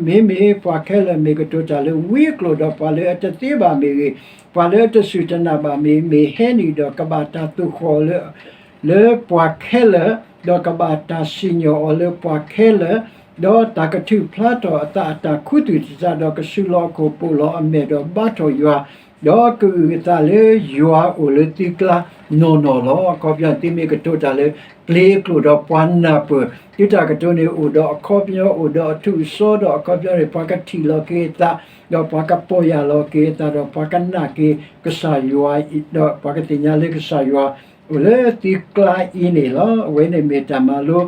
မ့မ့ၢ်ပှၤခဲလၢာ်မ့ၢ်ကတိၤတၢ်လၢဝံအကျိာ်ဒီးပှၤလၢအတသ့ဘၣ်မ့ၢ်ဂ့ၤ, ပှၤလၢအတစူၢ်တနာ်ဘၣ်မ့ၢ်ဂ့ၤ, မ့ၢ်ဟဲနုာ်ဒီးကဘၣ်တၢ်သိၣ်ဃီၣ်လၢ လၢပှၤခဲလၢာ်, ဒီးကဘၣ်တၢ်စံၣ်ညီၣ်အီၤလၢပှၤခဲလၢာ်, ဒီးတၢ်ကထုးဖျါထီၣ်အသးအတၢ်ခူသူၣ်သတးဒီး ကဆူးလီၤအခိၣ် ပိာ်လီၤအမဲာ်ဒီးဘါထီၣ်ယွၤ, ဒီးကအုၣ်အသးလၢယွၤအိၣ်လၢသုကျါနီၢ်နီၢ်လီၤ. အခီပညီန့ၣ် သုမ့ၢ်ကတိၤတၢ်လၢပျ့ၤအကျိာ်ဒီးပှၤနၢ်ပၢၢ်, သုတၢ်ကတိၤန့ၣ်အိၣ်ဒီးအခီပညီ, အိၣ်ဒီးအထူးအစီ, ဒီးအခီပညီန့ၣ် ပှၤကထံၣ်လီၤက့ၤအသး, ဒီးပှၤကပီၢ်ယၢ်လီၤက့ၤအသး, ဒီးပှၤကနာ်က့ၤကစၢ်ယွၤ, ဒီးပှၤကသ့ၣ်ညါလၢကစၢ်ယွၤအိၣ်လၢသုကျါအံၤန့ၣ်လီၤ. အဝဲန့ၣ်မ့ၢ်တၢ်မၤလိ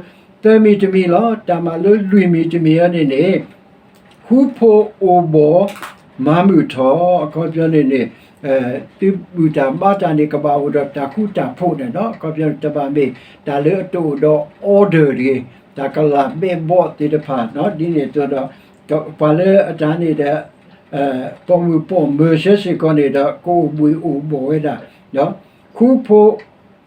သၢမံၤတမံၤလီၤ. တၢ်မၤလိလွံၢ်မံၤတမံၤအံၤန့ၣ်န့ၣ် ဃူဖိးအိၣ်ဘှီၣ်မၤမုာ်ထီၣ်, အခီပညီန့ၣ်န့ၣ် သုဘူၣ်တၢ်ဘါတၢ်န့ၣ် ကဘၣ်အိၣ်ဒီးတၢ်ဃူတၢ်ဖိးန့ၣ်လီၤ. အခီပညီန့ၣ် တဘၣ်မ့ၢ်တၢ်လၢအတအိၣ်ဒီး order တဂ့ၤ, တၢ်ကလၤဘဲးဘီသ့ၣ်တဖၣ်, ဒ်န့ၣ်အသိးဒီး ပှၤလၢအတၢ်န့ၣ်ဒီး ပိာ်မုၣ်ပိာ်မၢၤဆၢစ့ၢ်ကီးန့ၣ်ဒီး ကအိၣ်ဘှံးအိၣ်ဘှီၣ်ဝဲဒၣ်, ဃူဖိး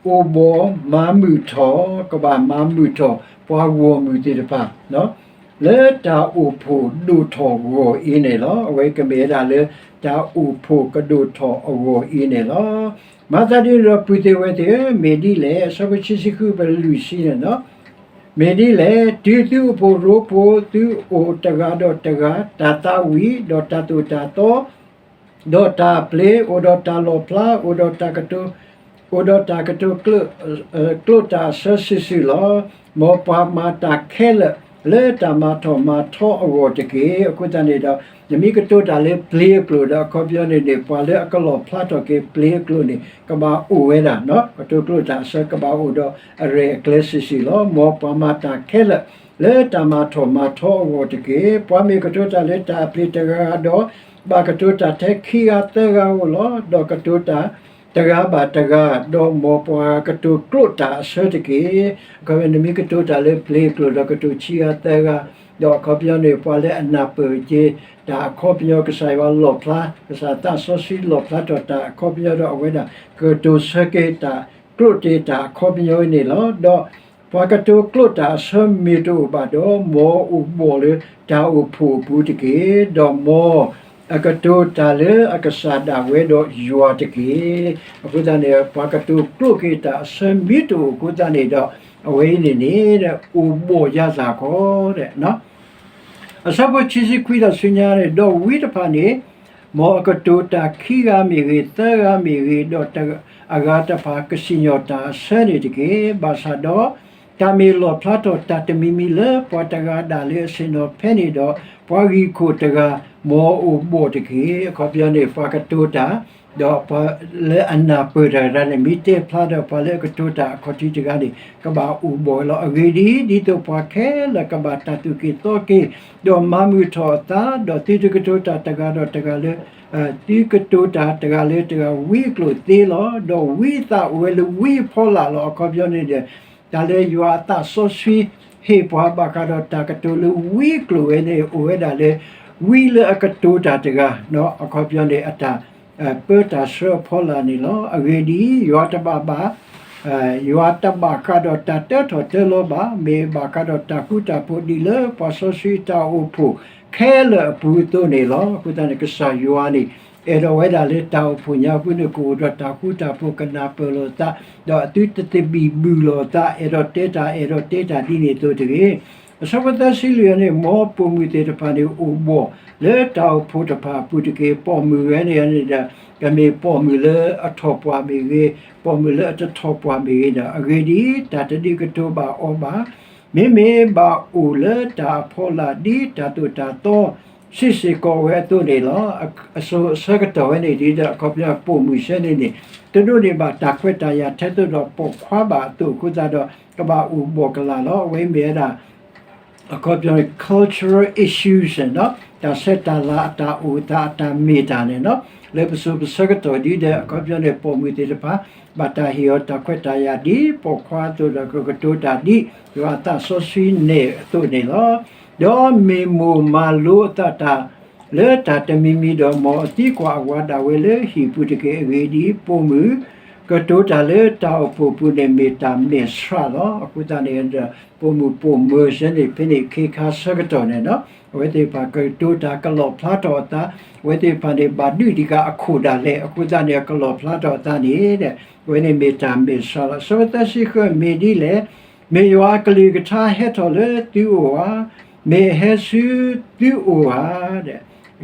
အိၣ်ဘှီၣ်မၤမုာ်ထီၣ်, ကဘၣ်မၤမုာ်ထီၣ်ပှၤဂီၢ်မုၢ်သ့ၣ်တဖၣ် လၢတၢ်အိၣ်ဖှိၣ်ဒိၣ်ထီၣ်အဂီၢ်အံၤန့ၣ်လီၤ. အဝဲကမ့ၢ်ဝဲဒၣ်လၢတၢ်အိၣ်ဖှိၣ်ကဒိၣ်ထီၣ်အဂီၢ်အံၤန့ၣ်လီၤ. မၤသးဒ်န့ၣ်ဒီး ပုၢ်သ့ၣ်ဝဲၢ်သ့ၣ်ဧၢ, မ့ၢ်ဒ်လဲၣ်, အဆၢဖိခံဆံဃု ပလွံၢ်ဆံန့ၣ်လီၤ. မ့ၢ်ဒ်လဲၣ်, တုၤသုအိၣ်ဖှိၣ်ရိဖှိၣ်, သုအိၣ်တဂၤဒီးတဂၤ, တၢ်သးဝံၣ်, ဒီးတၢ်သိၣ်တၢ်သီ, ဒီးတၢ်ပျ့ၤ, အိၣ်ဒီးတၢ်လီၣ်ဖျါ, အိၣ်ဒီးတၢ်ကတိၤ, အိၣ်ဒီးတၢ်ကတိၤကျိာ်, ကျိာ်တၢ်အဆၢစုာ်စုာ်လီၤ. မ်ပှၤမၤတၢ်ခဲလၢာ် လၢတၢ်မၤထီၣ်မၤထီအဂီၢ်တက့ၢ်. အဃိသတးန့ၣ်ဒီး နမ့ၢ်ကတိၤတၢ်လၢပျ့ၤအကျိာ်ဒီး အခီပညီန့ၣ်န့ၣ် ပှၤလၢအကလီၣ်ဖျါထီၣ်က့ၤပျ့ၤအကျိာ်န့ၣ် ကဘၣ်အိၣ်ဝဲဒၣ်, ကတိၤကျိာ်တၢ်အဆၢကဘၣ်အိၣ်ဒီးအရဲၣ်အကျဲၤစုာ်စုာ်လီၤ. မ်ပှၤမၤတၢ်ခဲလၢာ် လၢတၢ်မၤထီၣ်မၤထီအဂီၢ်တက့ၢ်. ပှၤမ့ၢ်ကတိၤတၢ်လၢတၢ်အပျ့ၤတဂၤဒီး ဘၣ်ကတိၤတၢ်ထဲခံဂၤသၢဂၤဧိၤလီၤ. ဒီးကတိၤတၢ်တဂၤဘၣ်တဂၤ, ဒီးမ်ပှၤကတိၤကျိာ်တၢ်အဆၢတက့ၢ်. အခီပညီနမ့ၢ်ကတိၤတၢ်လၢပျ့ၤအကျိာ်ဒီးကတိၤခံဂၤသၢဂၤ, ဒီးအခီပညီန့ၣ် ပှၤလၢအနၢ်ပၢၢ်က့ၤတၢ်အခီပညီ ကစၢ်ယွၤလီၣ်ဖျါ, ကစၢ်သးစီဆှံလီၣ်ဖျါထီၣ်တၢ်အခီပညီဒီး အဝဲဒၣ်ကတိၤဆၢက့ၤတၢ်ကျိာ်တ့ၢ်တၢ်အခီပညီအံၤန့ၣ်လီၤ. ဒီးပှၤကတိၤကျိာ်တၢ်အဆၢမ့ၢ်တအိၣ်ဘၣ်ဒီး မ်အအိၣ်ဘှီၣ်လၢတၢ်အိၣ်ဖှိၣ်အပူၤတက့ၢ်. ဒီးမ်အကတိၤတၢ်လၢအကစၢ်ဒၣ်ဝဲဒီးယွၤတက့ၢ်. အဃိသတးန့ၣ် ပှၤကတိၤကျိာ်က့ၤတၢ်အဆၢမ့ၢ်တအိၣ်အဃိသတးန့ၣ်ဒီး အဝဲအံၤန့ၣ်န့ၣ် အိၣ်ဘှီၣ်ယၤသၢခီ အဆၢဖိခံဆံခွံဒီးဆူညါန့ၣ်, ဒီးဝံတဖၣ်န့ၣ် မ်အကတိၤတၢ်ခံဂၤမ့ၢ်ဂ့ၤ, သၢဂၤမ့ၢ်ဂ့ၤ, ဒီးအဂၤတဖၣ်ကစံၣ်ညီၣ်တၢ်အဆၢန့ၣ်တက့ၢ်. ဘၣ်ဆၣ်ဒီး တၢ်မ့ၢ်လီၣ်ဖျါထီၣ်တၢ်တမံၤမံၤလၢပှၤတဂၤဒၣ်လၢအဆ့ၣ်နီၤဖဲန့ၣ်ဒီး ပှၤဂံၢ်ခိၣ်တဂၤ မ်အအိၣ်ဘှီၣ်တက့ၢ်. အခီပညီန့ၣ် ပှၤကတိၤတၢ် ဒီးပှၤလၢအနၢ်ပၢၢ်တၢ်တဂၤန့ၣ် မ့ၢ်တဲဖျါဒီး ပှၤလၢအကတိၤတၢ်အခီၣ်ထံးတဂၤန့ၣ် ကဘၣ်အိၣ်ဘှီၣ်ဝဲလီၤ. အဂ့ၢ်ဒ်အံၤ, ဒ်သိးပှၤခဲလၢာ်ကဘၣ်တၢ်သူၣ်က့ၣ်သီက့ၤ, ဒီးမၤမုာ်ထီၣ်အသး, ဒီးသုတကတိၤတၢ်တဂၤဒီးတဂၤလၢ, သုကတိၤတၢ်တဂၤလၢတဂၤဝံအကျိာ်သ့လီၤ. ဒီးဝံအသးအိၣ်ဝဲလၢဝံအဖီလာ်လီၤ. အခီပညီန့ၣ်ဒီး တၢ်လၢယွၤအသးစီဆှံဟ့ၣ်ပှၤဘၣ်ဃးဒီးတၢ်ကတိၤလၢဝံအကျိာ်ဝဲန့ၣ် အိၣ်ဝဲဒၣ်လၢ ဝံလၢအကတိၤတၢ်တဂၤ, အခီပညီန့ၣ် အတၢ်ပၢတၢ်ဆှၢအဖီလာ်န့ၣ်လီၤ. အဂ့ၢ်ဒ်အံၤ, ယွၤတဘၣ်ဘၣ် ယွၤတဘၣ်ဃးဒီးတၢ်တၢထီၣ်တၢလီၤဘၣ်, မ့ၢ်ဘၣ်ဃးဒီးတၢ်ဃူတၢ်ဖိးဒ်လၢပှၤစီဆှံတၢ်အိၣ်ဖှိၣ်ခဲလၢာ်အပူၤအသိးန့ၣ်လီၤ. အဃိသတးန့ၣ် ကစၢ်ယွၤန့ၣ် အဲၣ်ဒိးဝဲဒၣ်လၢတၢ်အိၣ်ဖှိၣ်ညါပူၤန့ၣ် ကအိၣ်ဒီးတၢ်ဃူတၢ်ဖိး ကနၢ်ပၢၢ်လိာ်သး, ဒီးအသုတသဘံၣ်ဘုၣ်လိာ်သး အဲၣ်ဒိးတဲတၢ် အဲၣ်ဒိးတဲတၢ်ဒ်န့ၣ်အသိးတဂ့ၤ. အဆၢဖိသၢဆံလွံၢ်န့ၣ် မ်ပိာ်မုၣ်သ့ၣ်တဖၣ်န့ၣ် အိၣ်ဘှီၣ်လၢတၢ်အိၣ်ဖှိၣ်တဖၣ်အပူၤတက့ၢ်. ပိာ်မုၣ်ဝဲန့ၣ်န့ၣ်ဒီး ကမ့ၢ်ပိာ်မုၣ်လၢအထီၣ်ပှၢ်မ့ၢ်ဂ့ၤ, ပိာ်မုၣ်လၢအတထီၣ်ပှၢ်မ့ၢ်ဂ့ၤဒီး အဂ့ၢ်ဒ်အံၤ, တၢ်တဒုးကတိၤဘၣ်အီၤဘၣ်. မ့မ့ၢ်ဘၣ်အိၣ်လၢတၢ်အဖီလာ်ဒ်တၢ်သိၣ်တၢ်သီ စံးစ့ၢ်ကီးဝဲအသိးန့ၣ်လီၤ. အစိၤအဆၢကတီၢ်ဝဲန့ၣ်ဒီး အခီပညီပိာ်မုၣ်ဆဲန့ၣ်န့ၣ် တဒိးန့ၢ်ဘၣ်တၢ်ခွဲးတၢ်ယာ်ထဲသိးဒီးပိာ်ခွါဘၣ်အသိးအဃိသတးဒီး ကဘၣ်အိၣ်ဘှီၣ်ကလာ်လီၤ. အဝဲမ့ၢ်ဝဲဒၣ် အခီပညီန့ၣ် cultural issues န့ၣ်လီၤ. တၢ်ဆဲးတၢ်လၤ အတၢ်အိၣ်သး အတၢ်မ့ၢ်တၢ်န့ၣ်လီၤ. လၢပစိၤပဆၢကတီၢ်ဒ်ဒီး အခီပညီန့ၣ် ပိာ်မုၣ်သ့ၣ်တဖၣ် ဘၣ်တၢ်ဟ့ၣ်အီၤတၢ်ခွဲးတၢ်ယာ်ဒ်ပိာ်ခွါအသိးဒီး ကကတိၤတၢ်ဒ်ယွၤအသးစီဆှံနဲၣ်အသိးန့ၣ်လီၤ. ဒီးမ့ၢ်မိၢ်မၤလိအသးတၢ်လၢတၢ်တမံၤမံၤဒီး မ်အသံကွၢ်အဝၤဒၣ်ဝဲလၢဟံၣ်ပူၤတက့ၢ်. အဂ့ၢ်ဒ်အံၤ, ပိာ်မုၣ်ကတိၤတၢ်လၢတၢ်အိၣ်ဖှိၣ်ပူၤန့ၣ် မ့ၢ်တၢ်မဲာ်ဆှးလီၤ. အဃိသတးန့ၣ်ဒီး ပိာ်မုၣ်ပိာ်မၢၤဆဲန့ၣ် ဖဲန့ၣ်ခ့ခါဆၢကတီၢ်န့ၣ်လီၤ. အဝဲသ့ၣ်တဖၣ်ကတိၤတၢ်ကလီၣ်ဖျါထီၣ်အသး, အဝဲသ့ၣ်တဖၣ်န့ၣ် ဘၣ်ဒုးတံၢ်ဃာ်အခိၣ်ဒၣ်လဲာ် အဃိသတးန့ၣ် အကလီၣ်ဖျါထီၣ်အသးန့ၣ် အဝဲန့ၣ်မ့ၢ်တၢ်မဲာ်ဆှးလီၤ. အဆၢဖိသၢဆံဃု မ့ၢ်ဒ်လဲၣ်, မ့ၢ်ယွၤအကလုၢ်ကထါဟဲထီၣ်လၢသုအိၣ်ဧါ, မ့ၢ်အဟဲဆူသုအိၣ်ဧါ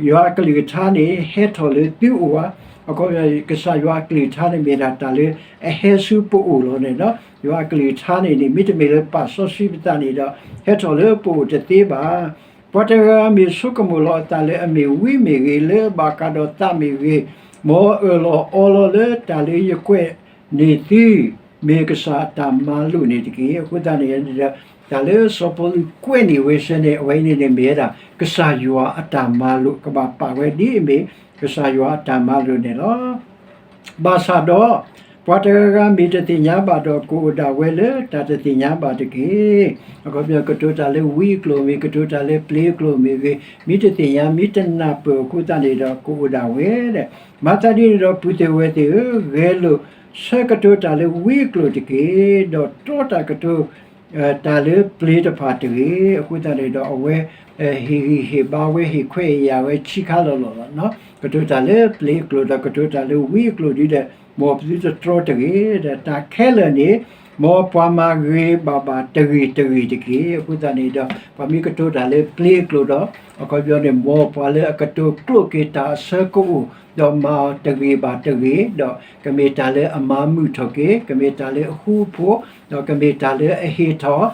ယွၤအကလုၢ်ကထါန့ၣ် ဟဲထီၣ်လၢသုအိၣ်ဧါ. အခီပညီ ကစၢ်ယွၤအကလုၢ်ကထါန့ၣ် မ့ၢ်ဒၣ်တၢ်လၢအဟဲဆူပအိၣ်လီၤန့ၣ်လီၤ. ယွၤအကလုၢ်ကထါန့ၣ်န့ၣ် မ့တမ့ၢ်လၢပာ်စီဆှံပသးန့ၣ်ဒီး ဟဲထီၣ်လၢပအိၣ်တသ့ဘၣ်. ပှၤတဂၤဂၤမ့ၢ်ဆိကမိၣ်လီၤအသးလၢအမ့ၢ်ဝံမ့ၢ်ဂ့ၤ, လၢအဘၣ်ဃးဒီးသးမ့ၢ်ဂ့ၤ, မ်အၢၣ်လီၤအီလီၤလၢတၢ်လၢယကွဲးန့ၢ်သု မ့ၢ်ကစၢ်အတၢ်မၤလိာ်န့ၣ်တက့ၢ်. အဃိသတးန့ၣ်ဒီး တၢ်လၢစီၤပီလူးကွဲးန့ၢ်ဝဲဆဲန့ၣ် အဝဲန့ၣ်န့ၣ်မ့ၢ်ဝဲဒၣ် ကစၢ်ယွၤအတၢ်မၤလိာ် ကဘၣ်ပာ်ဝဲဒ်အမ့ၢ် ကစၢ်ယွၤအတၢ်မၤလိာ်န့ၣ်လီၤ. ဘၣ်ဆၣ်ဒီး ပှၤတဂၤဂၤမ့ၢ်တသ့ၣ်ညါဘၣ်ဒီး ကအိၣ်ဒၣ်ဝဲလၢတၢ်တသ့ၣ်ညါဘၣ်တက့ၢ်. အခီပညီ ကတိၤတၢ်လၢဝံအကျိာ်မ့ၢ် ကတိၤတၢ်လၢပျ့ၤအကျိာ်မ့ၢ်ဂ့ၤ, မ့ၢ်တသ့ၣ်ညါ မ့ၢ်တနၢ်ပၢၢ်အဃိသတးန့ၣ်ဒီး ကအိၣ်ဒၣ်ဝဲဒၣ်. မၤသးဒ်န့ၣ်ဒီး ပုၢ်သ့ၣ်ဝဲၢ်သ့ၣ်ဧၢ, ဂဲၤလိာ်ဆၢကတိၤတၢ်လၢဝံအကျိာ်တက့ၢ်, ဒီးတြီတၢ်ကတိၤ တၢ်လၢပျ့ၤတဖၣ်တဂ့ၤ. အဃိသတးန့ၣ်ဒီး အဝဲဟ့ၣ်ဂံၢ်ဟ့ၣ်ဘါဝဲ ဟ့ၣ်ခွဲးဟ့ၣ်ယာ်ဝဲ ဆံးခါလီၤလီၤလီၤ. ကတိၤတၢ်လၢပျ့ၤအကျိာ်ဒီး ကတိၤတၢ်လၢဝံအကျိာ်ဒ်ဒီး မ်ပသုတတြီတဂ့ၤ. ဒီးတၢ်ခဲလၢာ်န့ၣ် မ်ပှၤမၤဂ့ၤဘၣ်ဘၣ်တဂ့ၤတဂ့ၤတက့ၢ်. အဃိသတးန့ၣ်ဒီး ပှၤမ့ၢ်ကတိၤတၢ်လၢပျ့ၤအကျိာ်ဒီး အခီပညီန့ၣ် မ်ပှၤလၢအကတိၤကျိာ်က့ၤတၢ်အဆၢကအိၣ် ဒီးမၤအီၤတဂ့ၤဘၣ်တဂ့ၤ, ဒီးကမ့ၢ်တၢ်လၢအမၤမုာ်ထီၣ်က့ၤ, ကမ့ၢ်တၢ်လၢအဃူအဖိး, ဒီးကမ့ၢ်တၢ်လၢအဟ့ၣ်ထီၣ်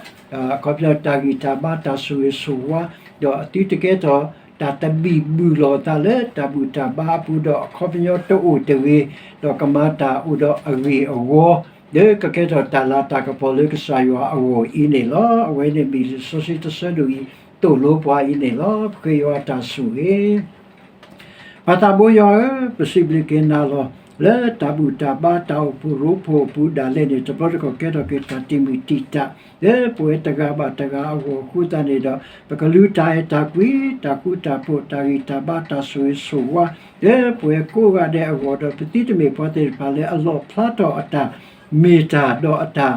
အခီပညီ တၢ်ဂံၢ်တၢ်ဘါ တၢ်ဆိၣ်ဂ့ၤဆိၣ်ဝါ, ဒီးအသုတကဲထီၣ် တၢ်တဘံၣ်ဘုၣ်လိာ်အသးလၢတၢ်ဘူၣ်တၢ်ဘါအပူၤဒီး အခီပညီတအိၣ်တဂ့ၤ, ဒီးကမၤတၢ်အိၣ်ဒီးအဂ့ၢ်အဝီ, လၢကကဲထီၣ်တၢ်လၤတၢ်ကပီၤလၢကစၢ်ယွၤအဂီၢ်အံၤန့ၣ်လီၤ. အဝဲန့ၣ်မ့ၢ်လံာ်စီဆှံတဆၢဒိၣ်အံၤ သိၣ်လိပှၤအံၤန့ၣ်လီၤ. ပဃ့ယွၤတၢ်ဆိၣ်ဂ့ၤ ပၢ်သးဘိယွၤဧၢ, ပစံးဘျုးက့ၤနၤလီၤ. လၢတၢ်ဘူၣ်တၢ်ဘါ တၢ်အိၣ်ဖှိၣ်ရိဖှိၣ်အပူၤ ဒၣ်လဲာ်န့ၣ် တဘျီတခီၣ်ကဲထီၣ်က့ၤတၢ်တံာ်မုၢ်တံာ်တာ် လၢပဝဲတဂၤဘၣ်တဂၤအဂီၢ်အဃိသတးန့ၣ်ဒီး ပကလူၤတၢ်အဲၣ်တၢ်ကွံ တၢ်ဃူတၢ်ဖိး တၢ်ဂံၢ်တၢ်ဘါ တၢ်ဆိၣ်ဂ့ၤဆိၣ်ဝါ လၢပဝဲကိးဂၤဒဲးအဂီၢ်ဒီး ပသုတမ့ၢ်ပှၤသ့ၣ်တဖၣ်လၢအလီၣ်ဖျါထီၣ်အတၢ်မ့ၢ်တၢ်ဒီးအတၢ်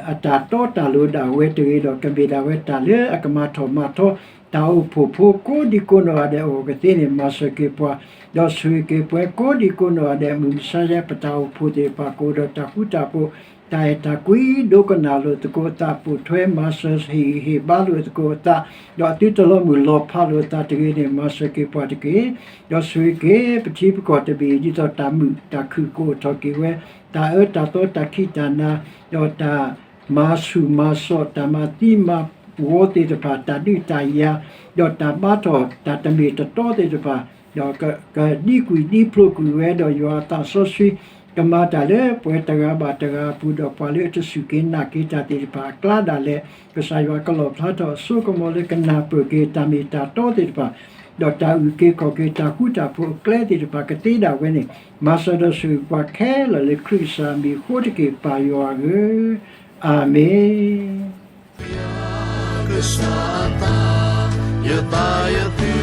အတၢ်တီတၢ်လိၤဒၣ်ဝဲတဂ့ၤဒီး ကမ့ၢ်ဒၣ်ဝဲတၢ်လၢအကမၤထီၣ်မၤထီ တၢ်အိၣ်ဖှိၣ်ဖိကိးဒံကိးနီၢ်ဂၤဒဲးအဂီၢ်ကသ့န့ၣ် မၤစၢၤက့ၤပှၤ, ဒီးဆိၣ်ဂ့ၤက့ၤပှၤကိးဒံကိးနီၢ်ဂၤဒဲး မုၢ်မဆါယဲ ပတၢ်အိၣ်ဖှိၣ်သ့ၣ်တဖၣ် ကအိၣ်ဒီးတၢ်ဃူတၢ်ဖိး တၢ်အဲၣ်တၢ်ကွံ ဒိကနၣ်လိာ်သကိးအသး ပိာ်ထွဲမၤစၢၤဟ့ၣ်ဂံၢ်ဟ့ၣ်ဘါလိာ်သကိးအသး, ဒီးအသုတလီၤမုၢ်လီၤဖးလိာ်အသးတဂ့ၤန့ၣ် မၤစၢၤက့ၤပှၤတက့ၢ်. ဒီးဆိၣ်ဂ့ၤက့ၤပထံပကီၢ်တဘ့ၣ် ဒ်သိးတၢ်မုာ်တၢ်ခုၣ်ကအိၣ်ထီၣ်က့ၤဝဲ, တၢ်အၢတၢ်သီ တၢ်ခံးတၢ်နၤ, ဒီးတၢ်မၤဆူၣ်မၤစိး တၢ်မၤသံမၤဝီသ့ၣ်တဖၣ် တၢ်ဒုးတၢ်ယၤ, ဒီးတၢ်ဘါထီၣ်တၢ်တမ့ၢ်တတီသ့ၣ်တဖၣ်, ဒီးကဒံကွံာ်ဒံဖျိးကွံာ်ဝဲ ဒီးယွၤအသးစီဆှံ ကမၤတၢ်လၢပှၤတဂၤဘၣ်တဂၤအပူၤ ဒီးပှၤလၢအတစူၢ်က့ၤနာ်က့ၤတၢ်သ့ၣ်တဖၣ်အကျါဒၣ်လဲာ်, ကစၢ်ယွၤကလီၣ်ဖျါထီၣ်အစိကမီၤလၢကနၢ်ပၢၢ်က့ၤတၢ်မ့ၢ်တၢ်တီသ့ၣ်တဖၣ်, ဒီးတၢ်အုၣ်က့ၤခီၣ်က့ၤ တၢ်ဃူတၢ်ဖိးအကျဲသ့ၣ်တဖၣ်ကသ့ဒၣ်ဝဲန့ၣ်, မၤစၢၤဒီးဆိၣ်ဂ့ၤပှၤခဲလၢာ်လၢခရံာ်ကစၢ်အမံၤအဃိတက့ၢ် ပၢ်ယွၤဧၢ, အၤမ့ၣ်. ယသးယသ့